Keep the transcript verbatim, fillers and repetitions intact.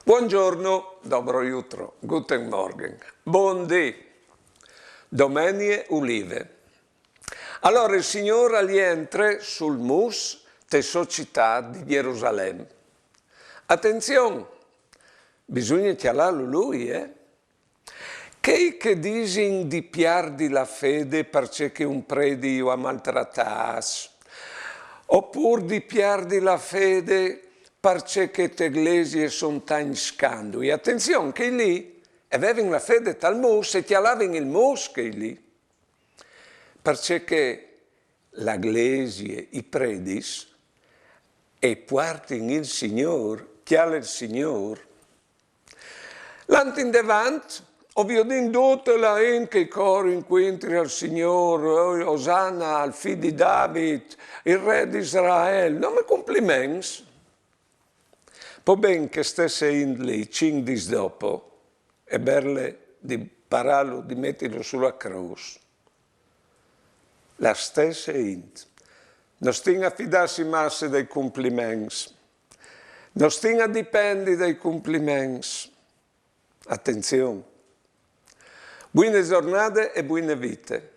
Buongiorno, dobro jutro, guten Morgen, bundì. Domenie Ulive. Alore il Signôr al jentre sul mus te sô citât di Jerusalem. Atenzion, bisugne cjalâlu lui, eh? Chei che disin di piardi la fede parcè che un predi ju à maltratâts, opûr di piardi la fede parcè che te glesie a son tancj scandui. Atenzion, chei li a vevin la fede tal mus e cjalavin il mus chei li. Parcè che la glesie, i predis, a puartin il Signôr, cjale il Signôr. Lant indevant, o viodìn dute la int che a corin cuintri al Signôr, eh, Osana al fi di David, il re di Israel. Nome compliments. Po ben che stesse int li, cinc dîs dopo, e berle di parâlu, di metilu su la crôs. La stesse int. No stin a fidâsi masse dai compliments. No stin a dipendi dai compliments. Atenzion. Buine zornade e buine vite.